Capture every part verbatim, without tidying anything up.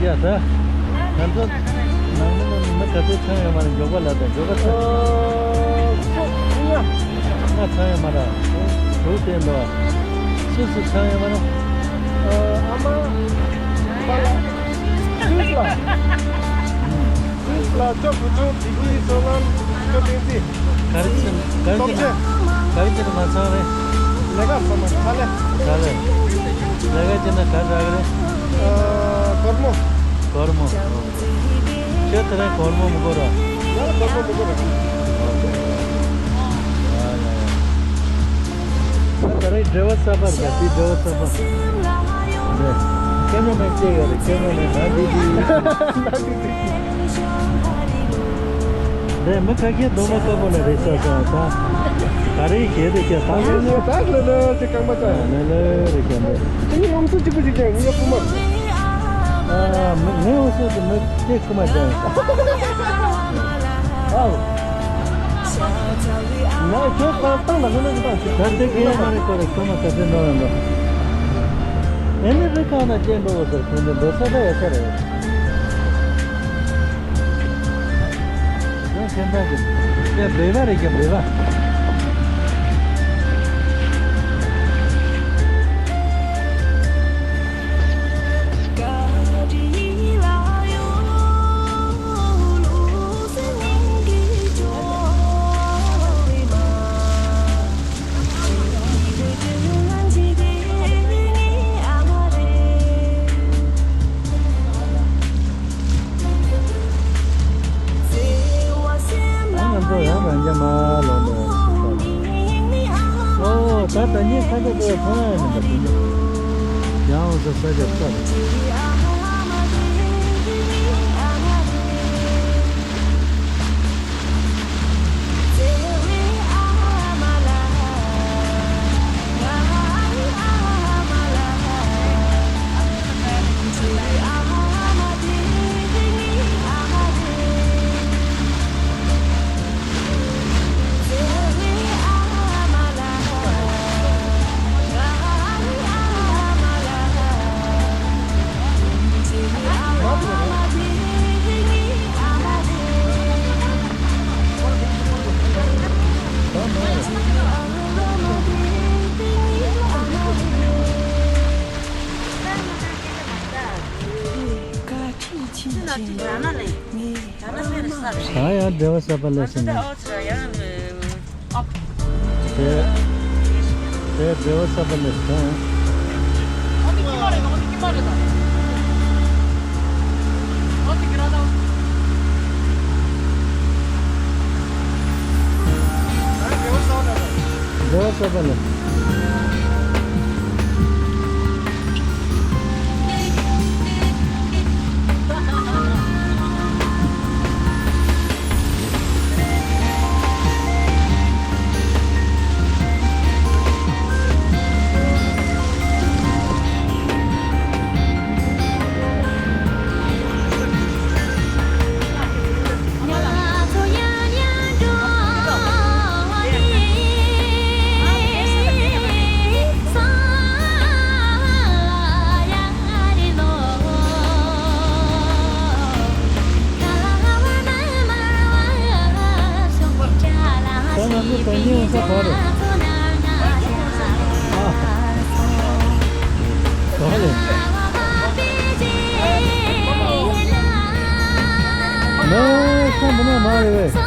ཡ་ད། ང་ཚོ་ནང་མི་ནང་མི་ག་ཚོད་ཚང་ཡོད་མ་རེད། མགྱོགས་པ་ལ་ད་མགྱོགས་པ་ཚང་། ཨ། ཚོ་ཡ། ང་ཚང་ཡོད་མ་རེད། དྲུག་བསྟན་འདུག་སུ་སུ་ཚང་ཡོད་མ་རེད། ཨ་མ། པ་ལ། སུས་ལ། སུས་ལ་ཅོ་བུ་ཆུང་བདེ་སྐྱིད་བསོད་ནམས་ཅོ་བསྟན་འཛིན། ག་རེ་བྱེད་ག་རེ་བྱེད་ན་ག་རེ་བྱེད་ན་མ་ཚང་རེད། ལས་ཀ་ཚང་མ་ཚ་ལེ། ཚ་ལེ། ལས་ཀ་བྱེད་ན་ག་རེ་རག་རེད། ཨ། སྒོར་མོ། སྒོར་མོ། ཁྱོད་དེ་རིང་སྒོར་མོ་མི་དགོས་ར། ང་ལ་སྒོར་མོ་མི་དགོས་ར། ཨོ་ཁེ། ཡ་ཡ་ཡ། ད་དེ་རིང་འབྲེལ་བ་གསར་པ་རེད། དེ་འབྲེལ་བ་གསར་པ། ནས། ཀེ་མ་ར་མེན་ཅིག་ཡོད་རེད། ཀེ་མ་ར་མེན་ནང་དེ་དེ། ནང་དེ་དེ། རེད། མི་ཁ་ཤས་རྡོག་མ་དཀར་པོ་ལ་རེད་ས་ས་ད། ག་རེ་བྱེད་དེ་ཁྱེད་ད། ད་ལོ་ལོ་ད་ལོ་ལོ་ཅིག་རྐང་པ་ད། ལོ་ལོ་རེད་ཁྱེད་འདི། དེ་ནི་ཡོང་སུ་གཅིག་པུ་ཅིག་ཀྱང་ངའི་སྐུ་མ། ཨ་མི་ངའི་ཡོང་སུ་དེ་མི་དེ་སྐུ་མ་ཅང་ཡིན་ས། ཨའོ། ང་ཁྱོད་ད་ཏང་ལ་ལོ་ལོ་ཅིག་ཏང་ཅིག་ད་དེ་གའི་མ་རེད། ཁོ་རེ་ཁོ་མ་ད་དེ་འགྲོ་ཡོང་འགྲོ། ཨེ་ནི་རི་ཁ་ན་ཅན་འགྲོ་བ་ཟེར་ཁོང་ཚོ་འགྲོ་ས་ད་ཡོད་ས་རེད། ཡང་ཁྱེད་ཚང་གི་དེ་བོད་པ་རེད་ཀྱང་བོད་པ། ང་ཚོ་ཡང་རང་རྒྱ་མ་ལོག་འདུག་ཨོ་ད་ད་ཉིན་ས་ཆ་དེ་མཐོང་ཡ་མི་འདུག་ཡང་འོ་ཚོ་ས་ཆ་ཚར། ད་ཡང་འབྲེལ་བ་གསར་པ་སླེབས་སོང་ནས། དེ་དེ་འབྲེལ་བ་གསར་པ་སླེབས་སོང་། འབྲེལ་བ་གསར་པ་སླེབས། ད་ང་ཚོ་ད་ཉིན་ཡོང་ས་ག་རེད། ཨ། ག་རེད། ནོ། ས་མི་ནོ་མ་རེད་བས།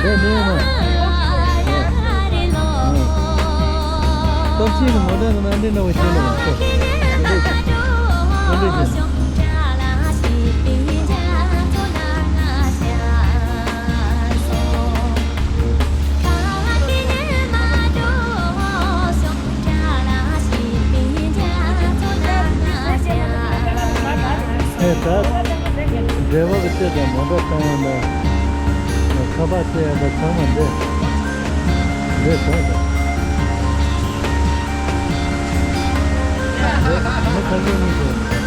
འདི་མི་ཡོང་ན། སྟོབས་ཆེན་གྱི་མོ་ཊ་ནང་ན་འདི་འདྲ་བ་བྱས་ནས་ཡོང་ཆོག་འདི་འདྲ་བྱས། འདི་འདྲ་བྱས། ཨེ་ད། འབྲེལ་བ་གི་ཆེད་དུ་མོ་ཊ་བཏང་ཡ་ལ། ཁ་པར་སྤྲད་ཡ་ལ་ཚང་མ་འདི། འདི་བྱུང་སོང་། འདི་མི་ཁ་ཤས་གཉིས་བྱུང་།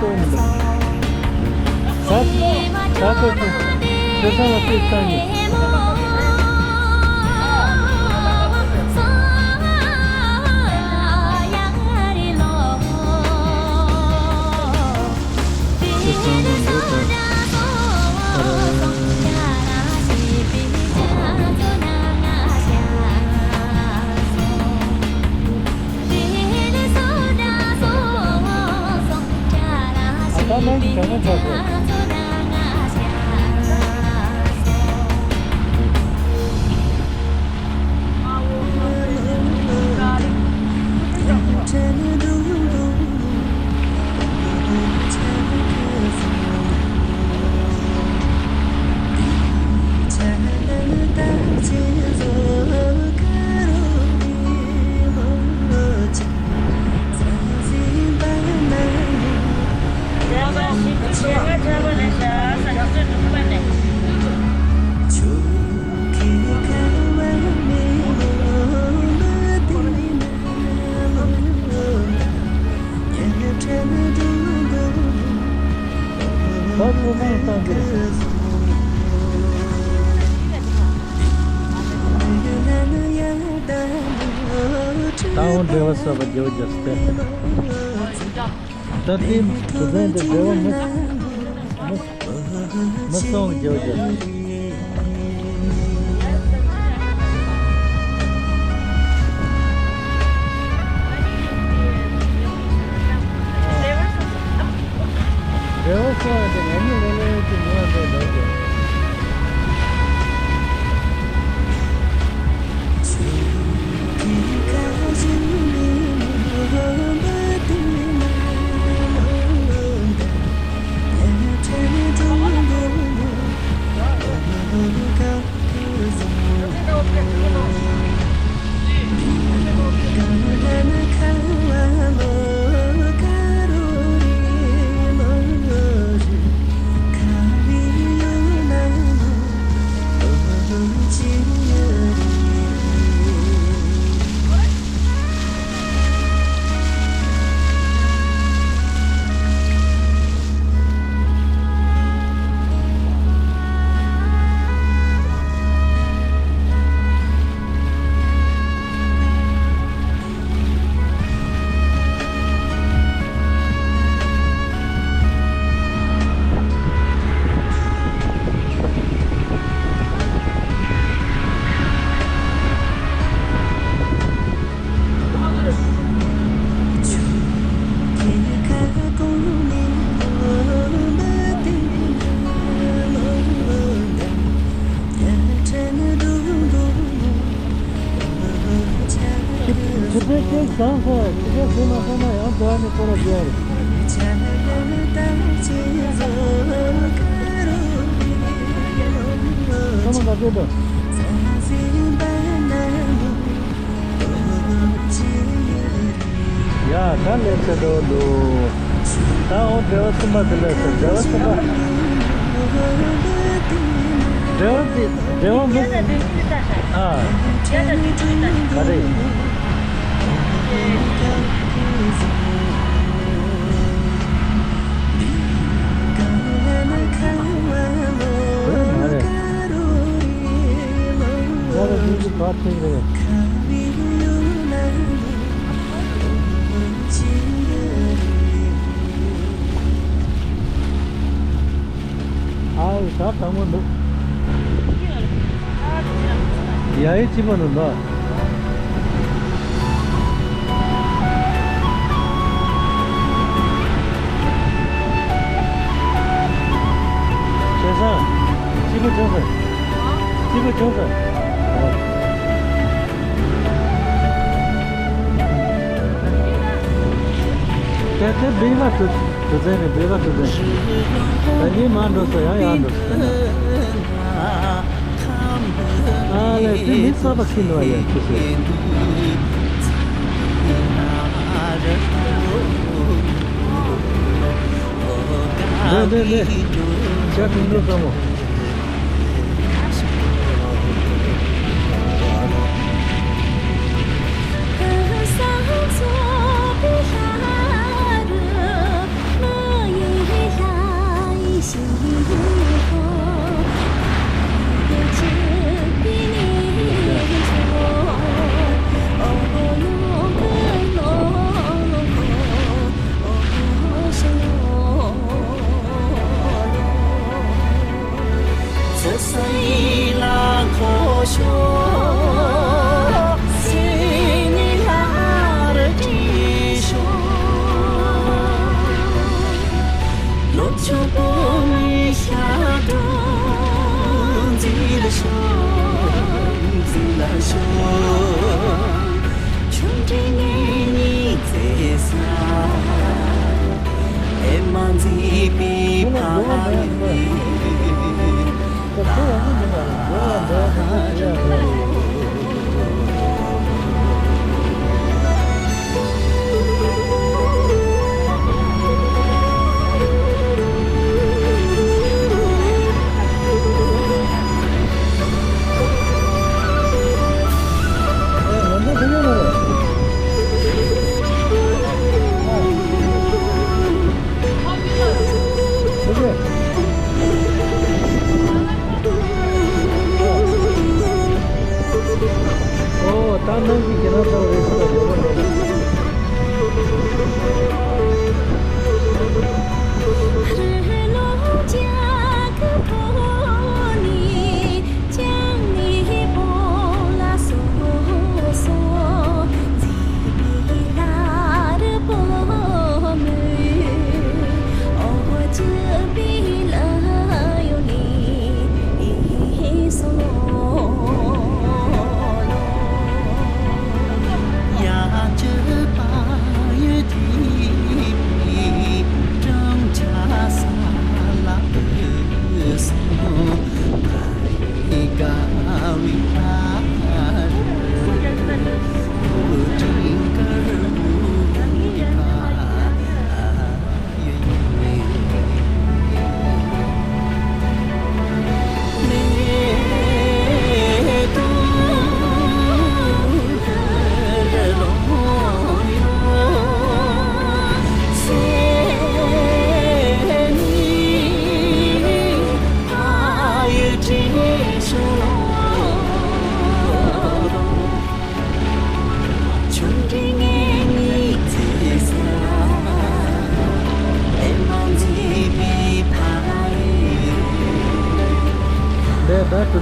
ད་ད་ད་ཁྱོད་ཚང་ལ་དཔེ་བཏང་ཡིན། ད་འོང་འབྲེལ་བ་གསར་པ་རྒྱག་རྒྱག་སྟེ། ད་ལྟའི་དུས་ཚོད་འདི་འབྲེལ་བ་མི་མི་མི་སོང་རྒྱག་རྒྱག་རེ་བ་སོང་བ་དེ་ང་གཉིས་ལོ་ལོ་ཡོད་ཀྱི་ངོ་བ་འདྲ་འདྲ་གི། ཆུ་ཚོད་གཅིག་བཟང་ས་ཆུ་ཚོད་བཟང་མ་སོང་ན་ཡང་འགྲོ་བ་ནི་སྐོར་ར་རྒྱག་རེད། ཚང་མ་ག་ཚོད་འདུག་ཡ། ད་ལས་ཚེ་འགྲོ་འདུག་ད་འོང་འབྲེལ་བ་གསུམ་པ་དེ་ལས་ཚེ་འབྲེལ་བ་གསུམ་པ། འབྲེལ་བ་དེ་འབྲེལ་བ་མི། ཨ། ག་རེ། ཨའི་ད་དྲང་མོ་འདུག་ཡ་ཡི་ཅི་མ་ནུ་ལོ། ཆེ་ས། སྐྱིད་པོ་བྱུང་སོང་། སྐྱིད་པོ་བྱུང་སོང་། ཨོ། དེ་དེ་སྦིང་བ་དུ་དུ་ཚན་རེད། སྦིང་བ་དུ་ཚན། ད་ནི་མ་འགྲོ་སོང་། ཡང་ཡང་འགྲོ་སོང་། ཨ་ལས་དེ་མི་གསར་པ་ཁྱི་ནོ་ཡ་ཁྱི་སེ། རེད་རེད་རེད། ཇ་ཐུང་ཐུང་ཚ་མོ།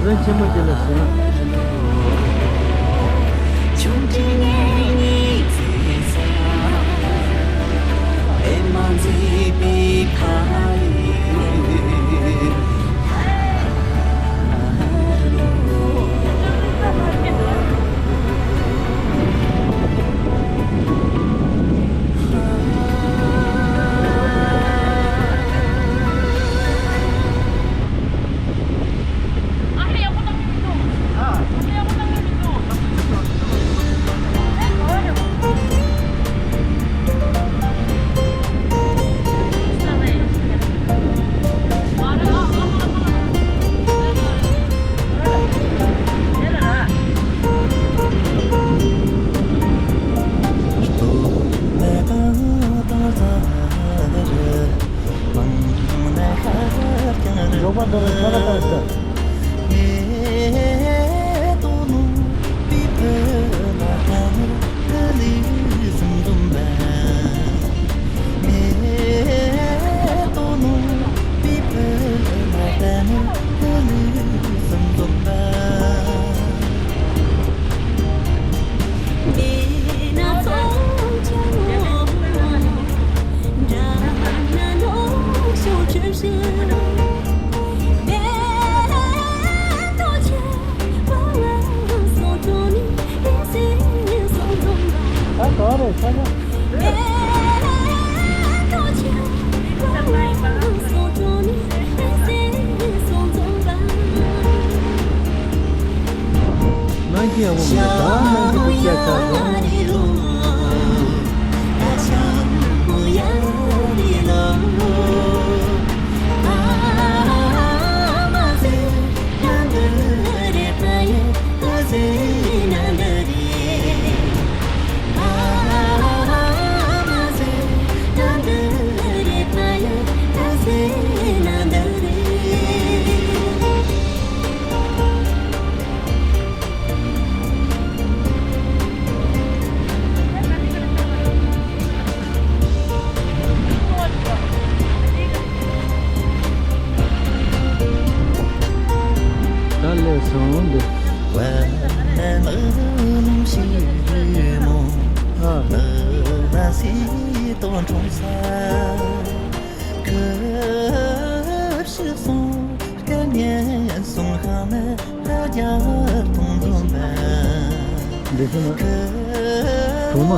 བློན་ཆེན་མོ་ཅིག་ལ་ཞུ། ནང་གི་ཡག་པོ་མི་འདུག་ད་ནང་གི་དེ་སྐད་ཆ་རེད། ད་ལས་སོང་འདི། ཨ། འདི་ཤི་ན། གྲོག་མ། ཁོས་ཁོས་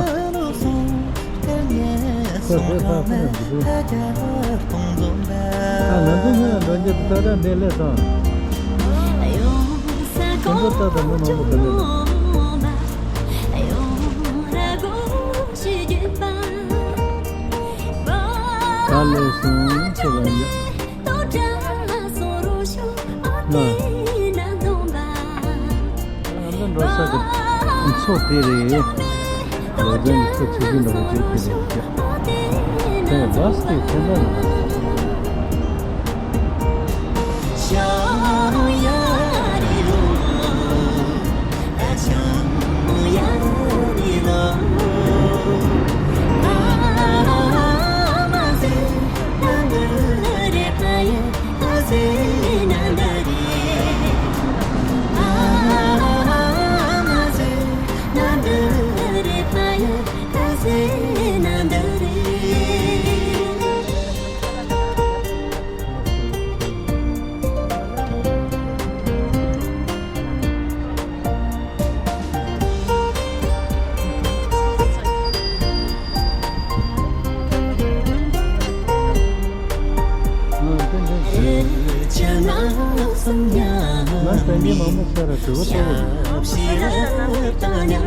ཕར་ཕུད་ན་འགྲིག་གི། ཨ། ང་ཚོ་སྔོན་ལ་འགྲོ་རྒྱུ་ད་ལྟ་འདི་ལས་སོང་། ཁོ་ཚོ་ལྟ་དང་མི་མང་པོ་འདུག་ནས། ག་ལས་སོང་ཁྱེད་ལ་ཡ། ང་། ཨ་ལོ་འགྲོ་ས་གི་མཚོ་དེ་རེད། ལོ་ཙཱ་ནི་མཚོ་ཆེ་ཆུང་འདྲ་བོ་ཅིག་དེ་རེད་ཀྱ། དེ་བཱས་དེ་ཁྱེད་འདྲ་ལ། ང་དཔེ་མི་མང་པོ་ཤར་ར་དྲི་བ་གཏོང་གི།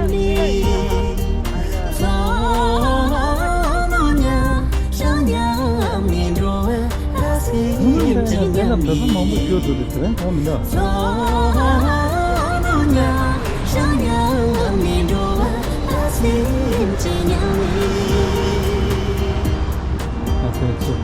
ཁོང་ཚོས་དེ་ལ་བོད་པ་མང་པོ་བསྐྱོད་འདུག་དེ་དེ་རིང་གང་མི་འདུག་ཨ་ཕའི་ཚོ།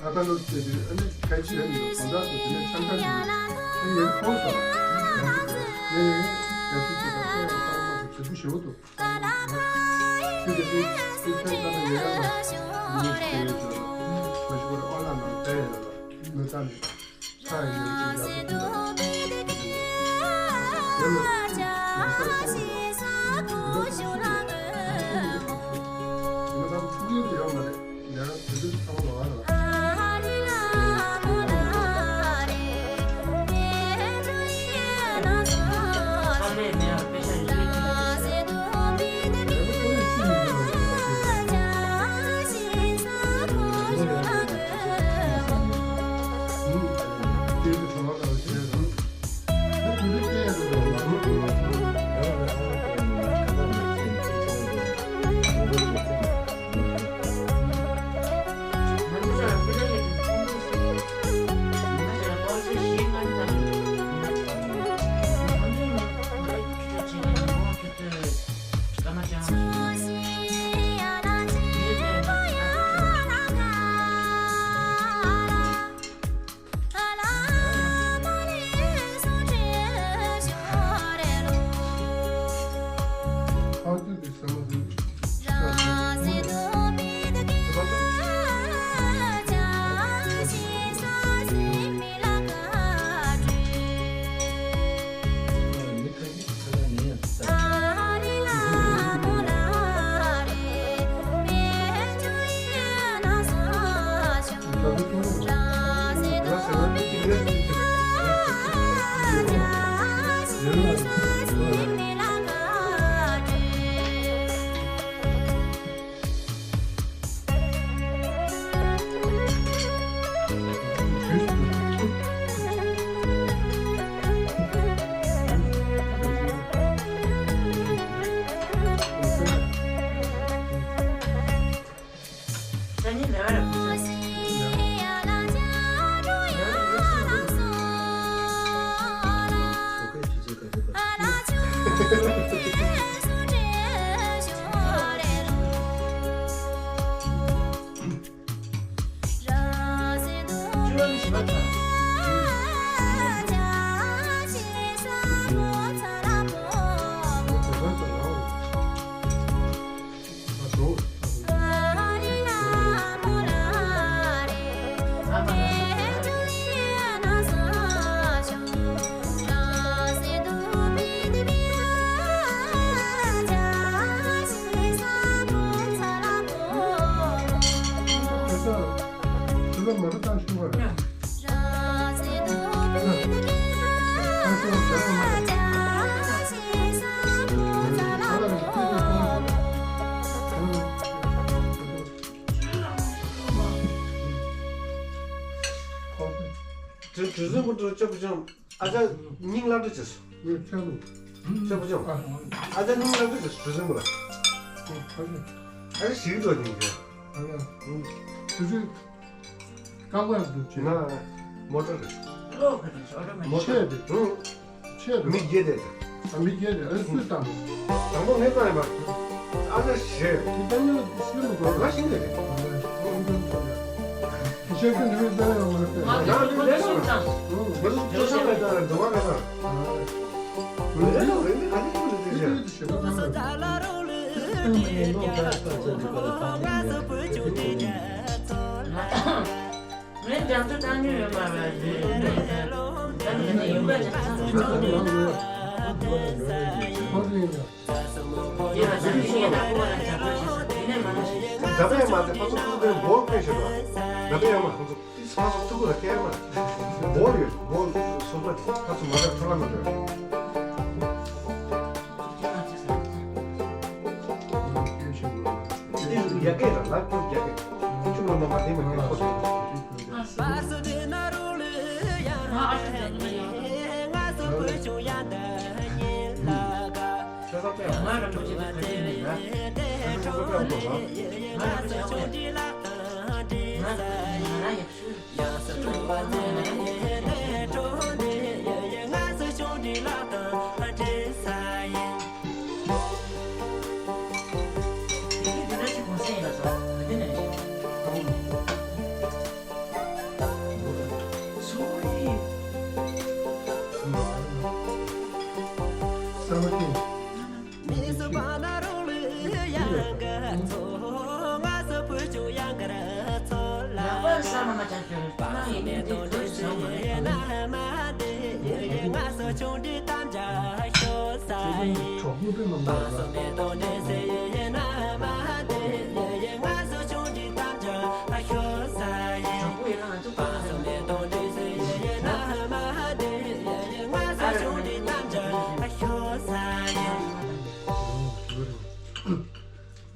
ཨ་ད་ལོ་དེ་དུས་ཨ་ནི་ཁ་ཆེ་ཡ་ཡིན་དགོང་དག་ཏུ་དེ་ནས་འཆམ་ཁ་ཡིན་ཨ་ཡེ་ཁོང་སོང་ཡེ་ཡེ་ཡ་སུ་ཅི་དང་ཁོ་ཡང་ཁ་ར་མ་སུ་དྲི་བུ་ཞེ་བོ་འདུག་ཁྱོད་ཀྱི་དེ་དེ་ཁྱོད་ཚང་མ་ཡོད་ཡ་ལ་མི་ཞིག་ཡོད་ཅོག་ལ་ཁོ་ཞིག་པོ་ཨོ་ལ་ནང་བསྡད་ཡོད་ལ་མི་ལྟ་ནས། དྲི་དྲི་ཟིན་པོ་འདྲ་ལྕགས་པོ་ཅང་ཨ་ཅག་སྙིང་ལ་འདྲ་བྱས་སོ། ངས་ཁྱེད་ལ། ལྕགས་པོ་ཅང་ཨ་ཅག་སྙིང་ལ་འདྲ་བྱས་སོ། དྲི་ཟིན་པོ་ལ། ཨ་ཅག་ཞིག་འགྲོ་སྙིང་རྗེ། ཨ་ཅག་དྲི་ཟིན། རྐང་པ་ཡག་པོ་བྱས། ང་མོ་ཊ་རེད། གློག་གི་རེད། ཨོ་ཊོ་མེ་ཊིག་ཆེ་རེད། ཆེ་རེད། མི་བརྒྱད་དེ། ཨ་མི་བརྒྱད་དེ། ཨ་སུས་བཏང་། དང་པོ་ངས་བཏང་ཡིན་པ། ཨ་ཅག་ཞེས། དེ་བཏང་ཡོད་སུས་མི་དགོས། ང་ཤིང་རེད། ཤེས་ཀྱི་འདུག་བཏང་ཡོད་མ་རེད། ང་ལ་ལས་ལས་མ་རེད། ང་ལ་ལས་མ་རེད། ང་ལ་ལས་མ་རེད། ང་ལ་ལས་མ་རེད། ང་རྒྱ་མཚོ་བཏང་མྱོང་ཡོད་མ་རེད། ད་ནི་ཡོང་འབབ་ཀྱི་ཁ་ཚ་ཚོགས་འདུ་ཡོད་ན། ཡོད་ན་ད་ནི་ངས་ནག་པོ་བ་ལ་འཇབ་རྒོལ་བྱེད་ས་དེ་ནས་མ་ནས་ཤེས། ད་པས་མ་དེ་ཁོ་ཚོ་ཐུག་པའི་འབོར་ཕན་ཞིག་ལ། ད་པས་ཡང་མ་ཁོ་ཚོ། ཁོ་ཚོ་ཐུག་པ་ལ་སྐད་མ། འབོར་ཡོད། འབོར་སོགས་པ་ཁོ་ཚོ་མ་དག་ཐོ་ལ་མ་དག་ཡ་སྐད་ར་ལ་ཁྱོད་རྒྱ་སྐད། ཁྱོད་ལ་མ་མ་དེ་མ་ཁྱོད་ཁོ་ཚོ།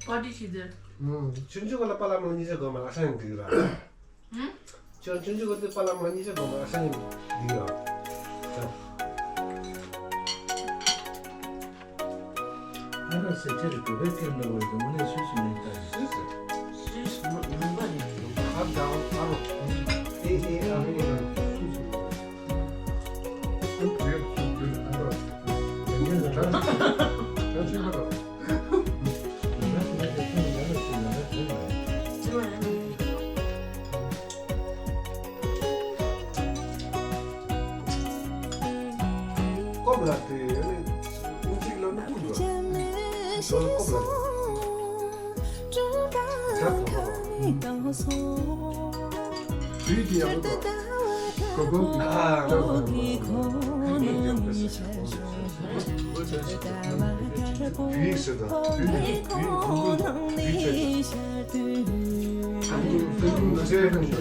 པར་ཊི་བྱེད་དུས། ཆུང་ཆུང་ག་ལ་པ་ལ་མ་གཉིས་ཆ་གོ་མ་ལ་ས་ཡང་འགྲིག་ར། ཧུམ། ཁྱོད་ཆུང་ཆུང་ག་དེ་པ་ལ་མ་གཉིས་ཆ་གོ་མ་ལ་ས་ཡང་འགྲིག་ར། ཨ་ར་སེ་ཆེ་རི་གོ་བའི་སྐད་འདྲ་བོ་ཡོད་དམ་ལས་སུས་སུ་མིན་ལྟ་ཡིན། སུས་སུ། སུས་སུ་མིན་པ་ནི། ཨ་དང་ཨ་རོ། ཨེ་ཨེ་ཨ་རི་ཨ་རོ། སུས་སུ་མིན་པ། ཨ་རོ། ཨ་རོ། ཨ་རོ། ཀོབ་ལ་དེ་ཨ་ནི་ཨིན་ཇིའི་ལོ་ནི་ཀུན་ལ་ལོ་ལ་ཀོབ་ལ་དེ་ཇ་ཐོག་ལ་དུས་དེ་ཡང་ལོ་ཀོ་ཀོ་གི་ཨ་ཀོ་ཀོ་གི་ཁོ་ནི་ཤ་ཤ། བུའི་སྲིད་དང་བུའི་བུའི་བུ་བུའི་བུའི་ཆེ་ཨ་ནི་བུའི་བུ་ཆེ་ཨ་ནི་ཆེ་ཨ་ནི་ཆེ་ཨ་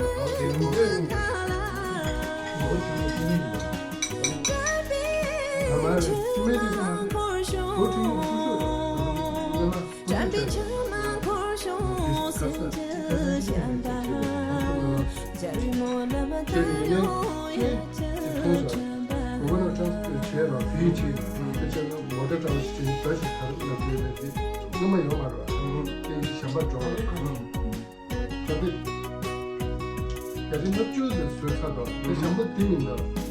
ནི་ཆེ་ཨ་ནི་ཆེ། ད་དེ། བརྒྱ་ཆ་ལྔ་བཅུ་ལས་བཟོས་ཚར་དང་དེ་ཞང་པོ་དེ་མིན་ན།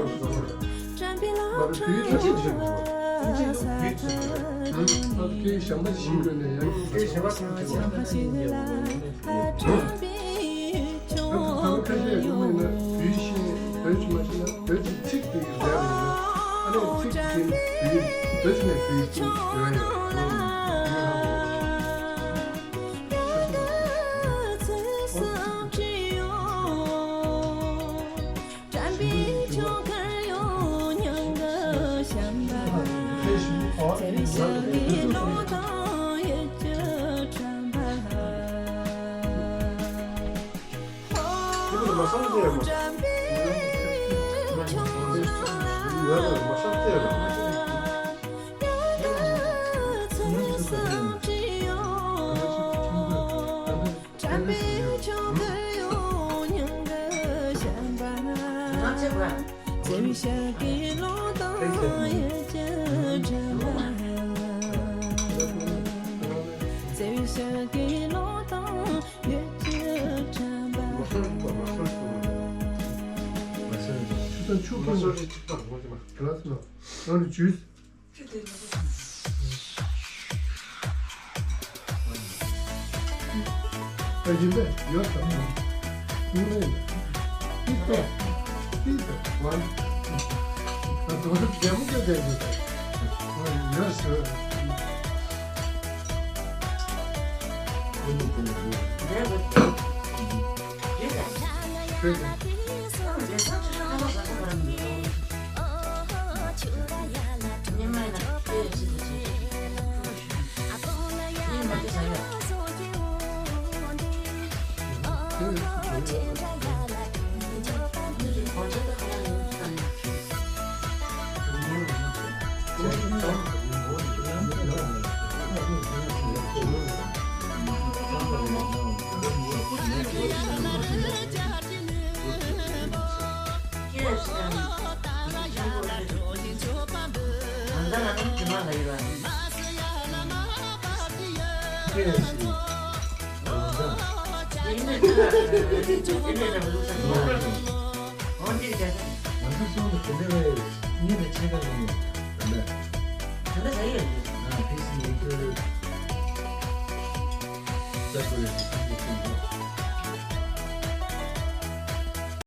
ཚོ་ཚང་མ་ལ། མ་རེད། བོད་ཡིག་ཐམས་ཅད་ཤེས་དགོས། ཐམས་ཅད་ཡོད་བོད་ཡིག་ཤེས་དགོས། ཨ་སྐད་ཡིག་གཞན་པ་ཞིག་ཤེས་དགོས་ནས་ཡང་སྐད་ཡིག་གཞན་པ་ཐམས་ཅད་ཤེས་དགོས། ད་ལྟ་ཁ་ཤས་ཡོད་མིན་ན་བོད་ཡིག་ཤེས་ནས་བོད་ཡིག་མ་ཤེས་ན་བོད་ཀྱི་ཚིག་དེ་ཡི་ལས་རེད་ན། ཨ་ནི་ཚིག་དེ་ནི་བོད་ཡིག་བོད་ཀྱི་ནས་བོད་ཡིག་ཏུ་ཡོད་ཡོད། ཆུ་དང་ཆུ་ཕུང་བ། ག་ལ་སོང་ན། ཨ་ནི་ཇུས། ཨ་ཡིན་པས་ཡོད་དམ། ཡིན་པས། ཏིག་ཏོག་ཏིག་ཏོག་ཝན། ཨ་དོ་རུ་རྒྱལ་མོ་སྐད་བསྡད་འདུག་ཨ་ཡོད་ཟེར།